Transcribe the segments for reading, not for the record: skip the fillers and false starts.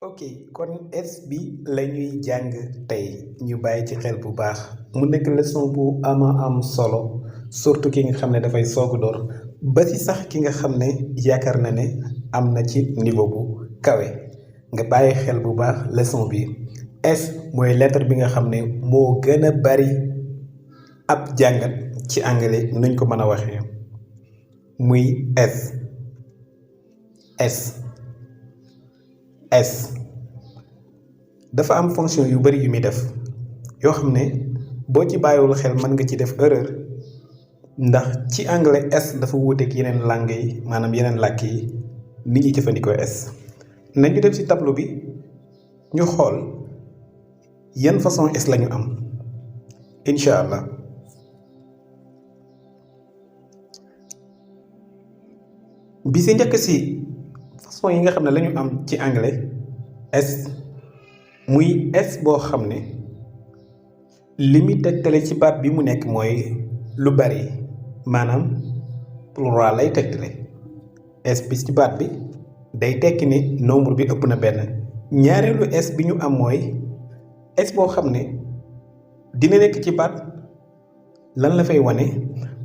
ok kon S bi la ñuy jàng tey ñu bàyyi ci xel bu baax mu nekk leçon bu am solo surtout ki nga xam ne dafay soog door ba ci sax ki nga xam ne yaakaar na ne am na ci niveau bu kawe nga bàyyi xel bu baax leçon bi S mooy lettre bi nga xam ne moo gën a bari ab jàngat ci anglais nuñ ko mën a waxee muy S S S dafa am fonction yu bari yu muy def yoo xam ne boo ci bàyyiwul xel mën nga ci def erreur ndax ci anglais S dafa wuuteeg yeneen langue yi maanaam yeneen làkk yi ni ñuy jëfandikoo S nañu dem ci tableau bi ñu xool yan façon S lañu am incha allah bi si njëkk si façon yi nga xam ne lañu am ci anglais S muy S boo xam ne li muy tegtale ci baat bi mu nekk mooy lu bari maanaam plural lay tegtale S bi ci baat bi day tekki ne nombre bi ëpp na benn ñaareelu S bi ñu am mooy S boo xam ne dina nekk ci baat lan la fay wane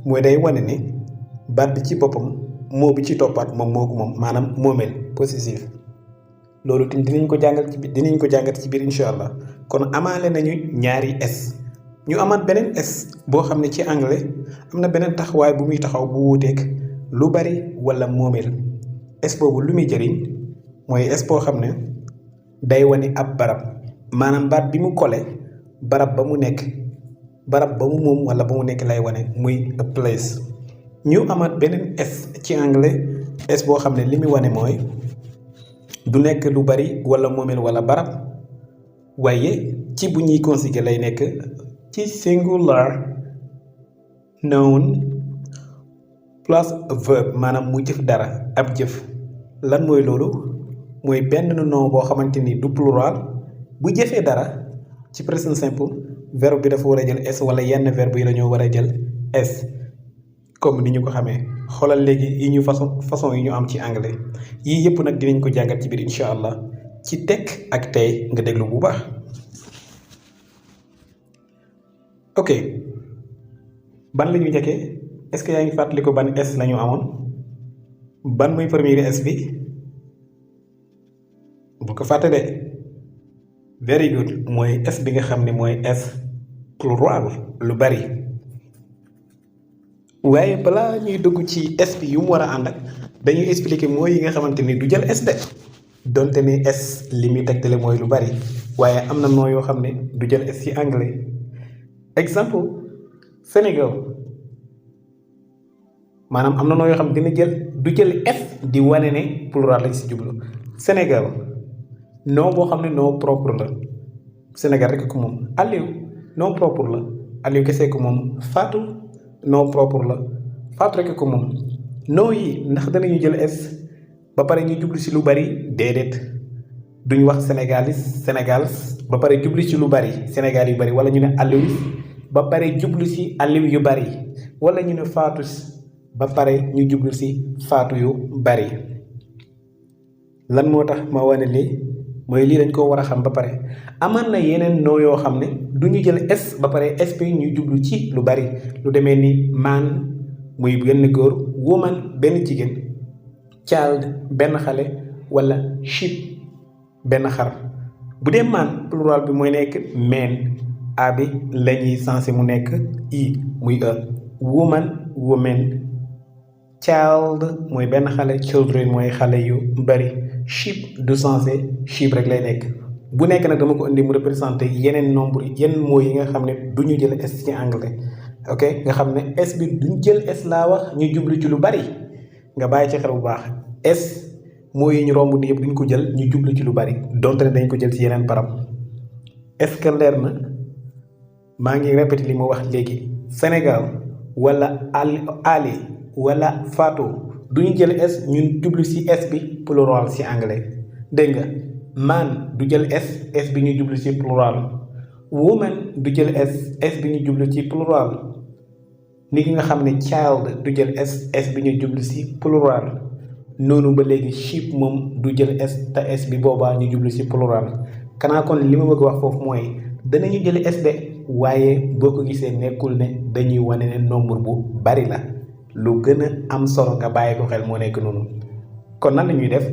mooy day wane ne baat bi ci boppam moo bi ci toppaat moom moo ko moom maanaam moomeel possessif loolu tamit dinañ ko jàngat ci biir incha allah kon amaale nañu ñaari S ñu amaat beneen S boo xam ne ci anglais am na beneen taxawaay bu muy taxaw bu wuuteeg lu bari wala moomeel S boobu lu muy jëriñ mooy S boo xam ne day wane ab barab maanaam baat bi mu kole barab ba mu nekk barab ba mu moom wala ba mu nekk lay wane muy a place ñu amaat beneen S ci anglais S boo xam ne li muy wane mooy du nekk lu bari wala moomeel wala barab waaye ci bu ñuy conjuguer lay nekk ci singular noun plus verb maanaam mu jëf dara ab jëf lan mooy loolu mooy benn nom boo xamante ni du plural bu jëfee dara ci present simple verbe bi dafa war a jël S wala yenn verbe yi dañoo war a jël S comme ni ñu ko xamee xoolal léegi yi ñu façon yi ñu am ci anglais yii yëpp nag dinañ ko jàngat ci biir incha allah ci tekk ak tey nga déglu bu baax. ok ban la ñu njëkkee est-ce que yaa ngi fàttali ko ban S la ñu amoon ban muy premier S bi bu ko fàtte de very good mooy S bi nga xam ne mooy S plural lu bari. waaye balaa ñuy dugg ci S bi yu mu war a ànd ak dañuy expliquer mooy yi nga xamante ni du jël S de donte ni S li muy tegtale mooy lu bari waaye am na noo yoo xam ne du jël S ci anglais exemple Sénégal maanaam am na noo yoo xam ne dina jël du jël S di wane ne plural lañ si jublu Sénégal nom boo xam ne nom propre la Sénégal rek ko moom Aliou nom propre la Aliou kese ko moom Fatou nom propre la Fatou rek ko moom noo yi ndax danañu jël S ba pare ñu jublu ci lu bari déedéet duñ wax Sénégal ba pare jublu ci lu bari Sénégal yu bari wala ñu ne Aliou ba pare jublu ci Aliou yu bari wala ñu ne Fatou ba pare ñu jublu ci Fatou yu bari lan moo tax ma wane lii mooy lii dañ ko war a xam ba pare amaan na yeneen noo yoo xam ne du ñu jël S ba pare S bi ñu jublu ci lu bari lu demee ni man muy benn góor woman benn jigéen child benn xale wala sheep benn xar bu dee man plural bi mooy nekk men a bi la ñuy sensé mu nekk i muy a woman women child mooy benn xale children mooy xale yu bari sheep du sensé sheep rek lay nekk bu nekk nag dama ko indi mu représenté yeneen nombre yenn mots yi nga xam ne du ñu jël S ci anglais ok nga xam ne S bi duñ jël S laa wax ñu jublu ci lu bari nga bàyyi ci xel bu baax S mots yi ñu romb ni yëpp duñ ko jël ñu jublu ci lu bari donte ne dañ ko jël ci yeneen barab est-ce que leer na maa ngi répété li ma wax léegi Sénégal wala Ali wala Fatou duñu jël S ñun jublu ci S bi plural ci anglais dégg nga man du jël S bi ñu jublu ci plural woman du jël S bi ñu jublu ci plural ni ki nga xam ne child du jël S bi ñu jublu ci plural noonu ba léegi sheep moom du jël s te s bi boobaa ñu jublu ci plural kanaa kon li ma bëgg wax foofu mooy danañu jël s de waaye boo ko gisee nekkul ne dañuy wane ne nombre bu bari la lu gën a am solo nga bàyyi ko xel moo nekk noonu kon nan la ñuy def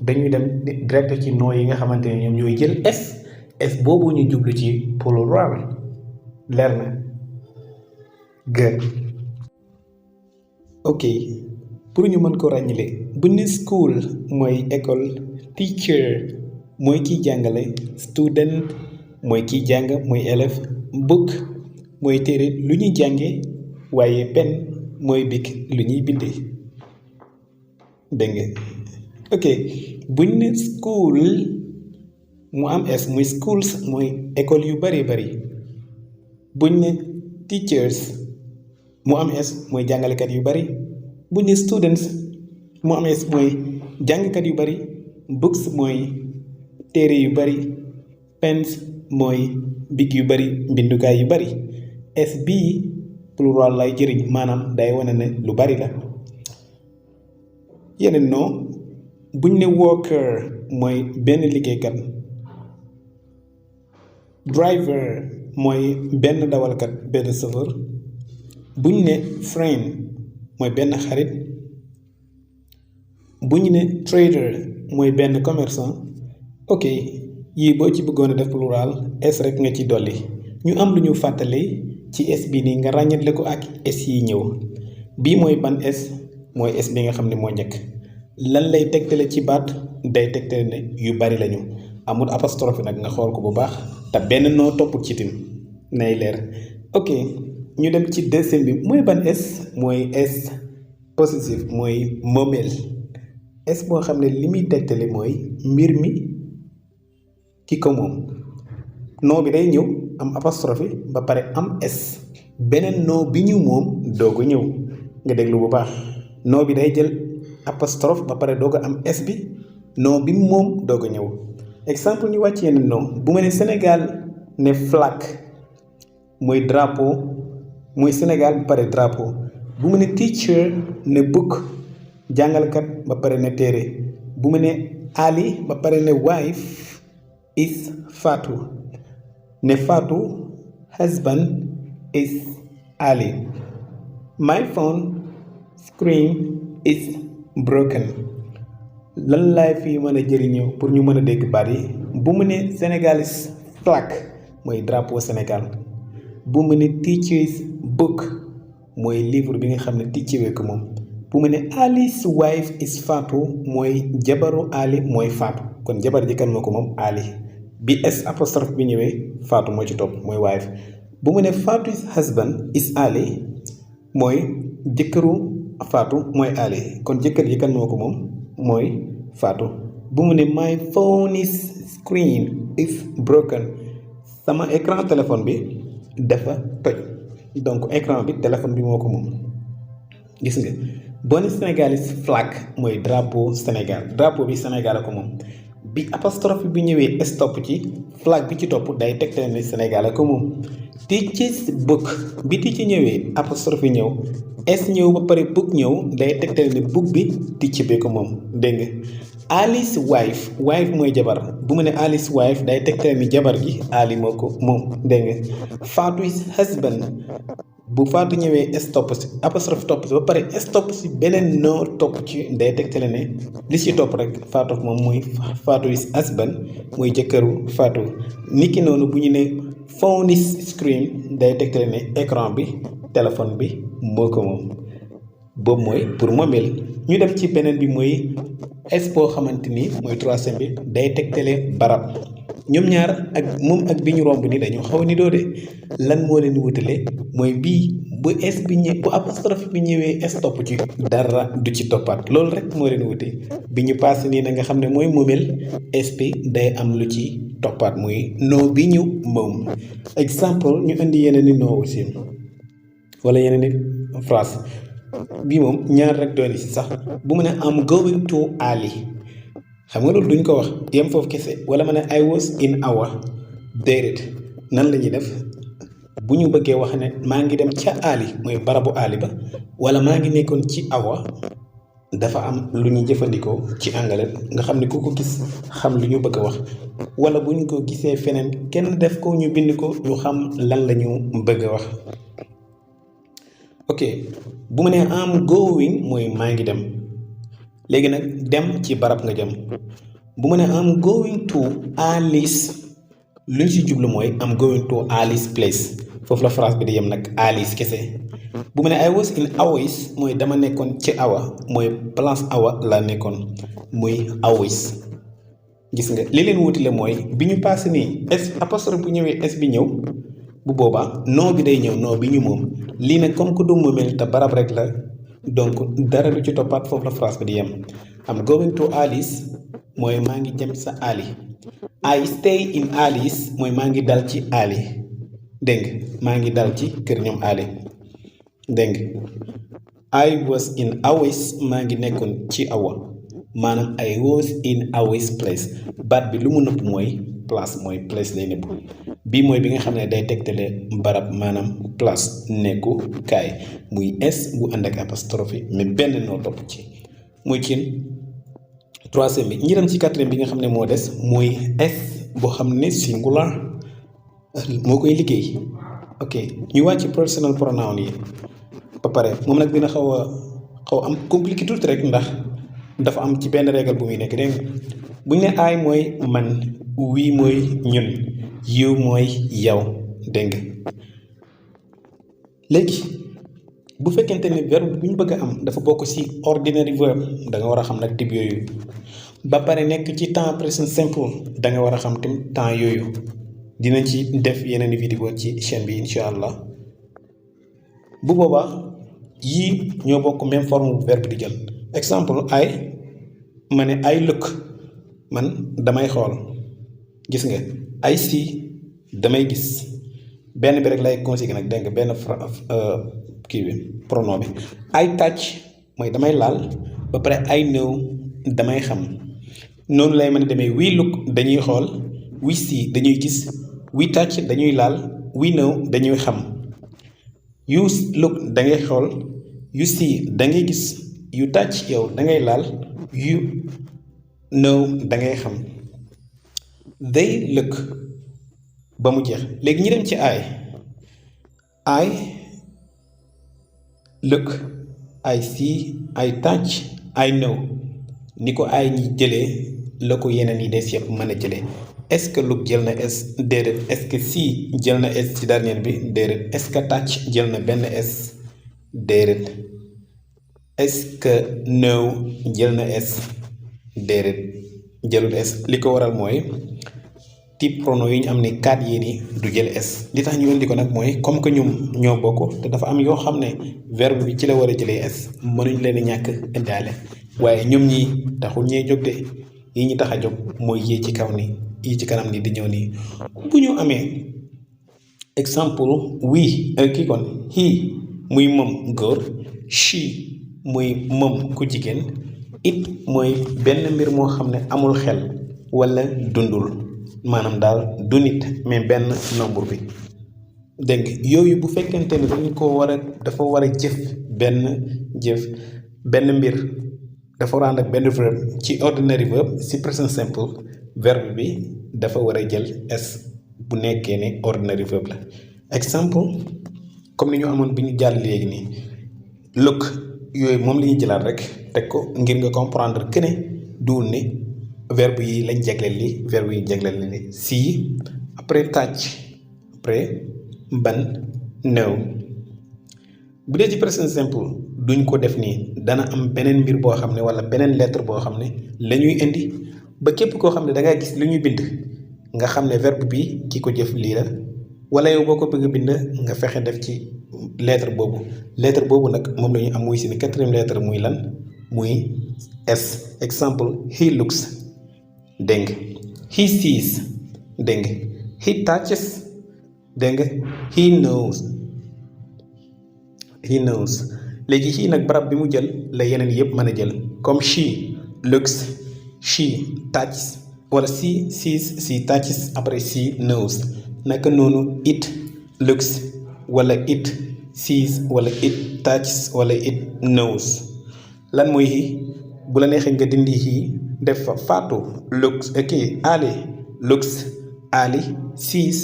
dañuy dem direct ci noo yi nga xamante ne ñoom ñooy jël s boobu ñu jublu ci plural leer na good ok pour ñu mën ko ràññile buñ ne school mooy école teacher mooy kiy jàngale student mooy kiy jàng mooy élève book mooy téere lu ñuy jànge waaye pen mooy bic lu ñuy bindee dégg nga ok buñ ne school mu am s muy schools mooy école yu bari bari buñ ne teachers mu am s mooy jàngalekat yu bari buñ ne students mu am s mooy jàngkat yu bari books mooy téere yu bari pens mooy big yu bari mbindukaay yu bari s bii plural lay jëriñ maanaam day wane ne lu bari la yeneen noo buñ ne worker mooy benn liggéeykat driver mooy benn dawalkat benn chauffeur buñ ne friend mooy benn xarit buñ ne trader mooy benn commerçant ok yii boo ci bëggoon a def plural s rek nga ci dolli ñu am lu ñu fàttali ci s bi nii nga ràññatle ko ak s yi ñëw bii mooy ban s mooy s bi nga xam ne moo njëkk lan lay tegtale ci baat day tegtale ne yu bari lañu amul apostrophe nag nga xool ko bu baax te benn noo topp ci tim nay leer ok ñu dem ci deuxième bi mooy ban s mooy s possessif mooy moomeel s boo xam ne li muy tegtale mooy mbir mi ki ko moom noo bi day ñëw am apostrophe ba pare am s beneen noo bi ñu moom doog a ñëw nga déglu bu baax noo bi day jël apostrophe ba pare doog a am s bi noo bi moom doog a ñëw exemple ñu wàcc yeneen noo bu ma ne Sénégal ne flag mooy drapeau mooy Sénégal ba pare drapeau bu ma ne teacher ne book jàngalkat ba pare ne téere bu ma ne Ali ba pare ne wife is Fatou ne Fatou husband is Ali my phone screen is broken lan laay fii mën a jëriñoo pour ñu mën a dégg baat yi bu mu ne Sénégal's flag mooy drapeau Sénégal bu mu ne teacher's book mooy livre bi nga xam ne teacher ko moom bu mu ne Ali's wife is Fatou mooy jabaru Ali mooy Fatou kon jabar ji kan moo ko moom Ali bi s apostrophe bi ñëwee Fatou moo ci topp mooy wife bu mu ne Fatou's husband is Ali mooy jëkkëru Fatou mooy Ali kon jëkkër ji kan moo ko moom mooy Fatou bu mu ne my phone's screen is broken sama écran téléphone bi dafa toj donc écran bi téléphone bi moo ko moom gis nga boo ne Sénégal's flag mooy drapeau Sénégal drapeau bi Sénégal a ko moom bi apostrophe bi ñëwee stop ci flag bi ci topp day tegtale ne Sénégal a ko moom teacher's book bi ti ci ñëwee apostrophe ñëw s ñëw ba pare book ñëw day tegtale ne book bi teacher bi ko moom dégg nga Ali's wife mooy jabar bu mu ne Ali's wife day tegtale ni jabar gi Ali moo ko moom dégg nga Fatou's husband bu Fatou ñëwee stop si apostrophe topp si ba pare stop si beneen noo topp ci day tegtale ne li ci topp rek Fatou moom mooy Fatou's husband mooy jëkkëru Fatou niki noonu bu ñu ne phone's screen day tegtale ne écran bi téléphone bi moo ko moom boobu mooy pour moomeel ñu dem ci beneen bi mooy s boo xamante ni mooy troisième bi day tegtale barab ñoom ñaar ak moom ak bi ñu romb ni dañu xaw ni doo de lan moo leen wutale mooy bii bu s bi ñëw bu apostrophe bi ñëwee s topp ci dara du ci toppaat loolu rek moo leen wute bi ñu passé nii na nga xam ne mooy moomeel s bi day am lu ci toppaat muy noo bi ñu moom exemple ñu indi yeneen ni noo aussi wala yeneen ni phrase bii moom ñaar rek doon si sax bu mu ne am going to Ali xam nga loolu duñ ko wax yem foofu kese wala ma ne I was in our déedéet nan la ñuy def bu ñu bëggee wax ne maa ngi dem ca Ali mooy barabu Ali ba wala maa ngi nekkoon ci awa dafa am lu ñuy jëfandikoo ci anglais nga xam ne ku ko gis xam lu ñu bëgg a wax wala bu ñu ko gisee feneen kenn def ko ñu bind ko ñu xam lan la ñu bëgg a wax. ok bu ma nee am going mooy maa ngi dem léegi nag dem ci barab nga jëm bu ma nee am going to Alice lu ñu si jublu mooy am going to Alice place foofu la phrase bi di yem nag Alice kese. bu ma ne I was in Awis mooy dama nekkoon ci awa mooy place awa laa nekkoon muy Awis. gis nga li leen wutile mooy bi ñu passé nii s apostrophe bu ñëwee s bi ñëw bu boobaa non bi day ñëw non bi ñu moom lii nag comme que du moomeel te barab rek la donc dara du ci toppaat foofu la phrase bi di yem. am going to Alice mooy maa ngi jëm sa Ali. I stay in Alice mooy maa ngi dal ci Ali dégg nga maa ngi dal ci kër ñoom Ali. dégg nga I was in Awis maa ngi nekkoon ci awa maanaam I was in Awis place baat bi lu mu nëpp mooy place mooy place lay nëpp bii mooy bi nga xam ne day tegtale barab maanaam place nekku kaay muy s bu ànd ak apostrophe mais benn noo topp ci muy cin troisième bi ñi dem ci quatrième bi nga xam ne moo des muy s boo xam ne singular moo koy liggéey. ok ñu wàcc personal pronoun yi ba pare moom nag dina xaw am compliqué tuuti rek ndax dafa am ci benn règle bu muy nekk dégg nga bu ñu ne I mooy man we mooy ñun you mooy yow dégg nga léegi bu fekkente ne verbe bu ñu bëgg a am dafa bokk ci ordinary verb da nga war a xam nag type yooyu ba pare nekk ci temps present simple da nga war a xam tam temps yooyu dinañ ci def yeneen vidéo ci chaîne bi incha allah bu boobaa yii ñoo bokk même forme bu verbe di jël exemple ay ma ne ay look man damay xool gis nga ay see damay gis benn bi rek lay conjuguer nag dégg nga benn kii bi pronom bi ay touch mooy damay laal ba pare ay know damay xam noonu lay mën a demee we look dañuy xool we see dañuy gis we touch dañuy laal we know dañuy xam you look da ngay xool you see da ngay gis you touch yow da ngay laal you know da ngay xam they look ba mu jeex léegi ñu dem ci I look I see I touch I know ni ko ay ñi jëlee la ko yeneen yi des yëpp mën a jëlee est-ce que look jël na s déedéet est-ce que see jël na s ci dernier bi déedéet est-ce que touch jël na benn s déedéet est-ce que know jël na s déedéet jëlul s li ko waral mooy type pronom yi ñu am ni 4 yii nii du jël s li tax ñu indi ko nag mooy comme que ñoom ñoo bokk te dafa am yoo xam ne verbe bi ci la war a jëlee s mënuñ leen a ñàkk indaale waaye ñoom ñii taxul ñee jóg de yi ñu tax a jóg mooy yii ci kaw nii yii ci kanam nii di ñëw nii bu ñu amee exemple we kii kon he muy moom góor she muy moom ku jigéen it mooy benn mbir moo xam ne amul xel wala dundul maanaam daal du nit mais benn nombre bi dégg nga yooyu bu fekkente ne dañ ko war a dafa war a jëf benn mbir dafa war a ànd ak benn verbe ci ordinary verb ci present simple verbe bi dafa war a jël s bu nekkee ne ordinary verb la exemple comme ni ñu amoon bi ñu jàll léegi nii look yooyu moom la ñuy jëlaat rek teg ko ngir nga comprendre que ne duwul ne verbe yi lañ jagleel li verbe yi jagleel li see après touch après ban know bu dee ci present simple duñ ko def nii dana am beneen mbir boo xam ne wala beneen lettre boo xam ne la ñuy indi ba képp koo xam ne da ngay gis lu ñuy bind nga xam ne verbe bi ki ko jëf lii la wala yow boo ko bëgg a bind nga fexe def ci lettre boobu nag moom la ñu am muy si 4e lettre muy lan muy s exemple he looks dégg nga he sees dégg nga he touches dégg nga he knows léegi he nag barab bi mu jël la yeneen yëpp mën a jël comme she looks she touches wala she sees she touches après she knows naka noonu it looks wala it sees wala it touches wala it knows lan mooy he bu la neexee nga dindi he def fa Fatou looks Ali looks Ali sees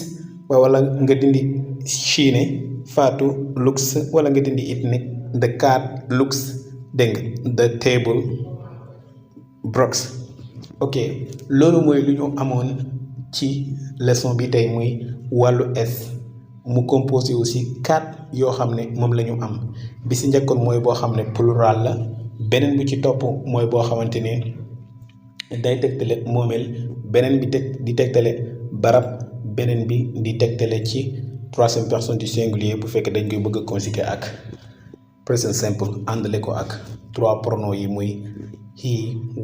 wala nga dindi she ne Fatou looks wala nga dindi it ne the cat looks dégg nga the table breaks. ok loolu mooy lu ñu amoon ci leçon bi tey muy wàllu s mu composé aussi 4 yoo xam ne moom la ñu am bi si njëkkoon mooy boo xam ne plural la beneen bi ci topp mooy boo xamante ne day tegtale moomeel beneen bi di tegtale barab beneen bi di tegtale ci 3e personne du singulier bu fekkee dañ koy bëgg a conjuguer ak present simple àndale ko ak 3 pronoms yi muy he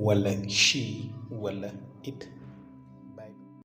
wala she wala it.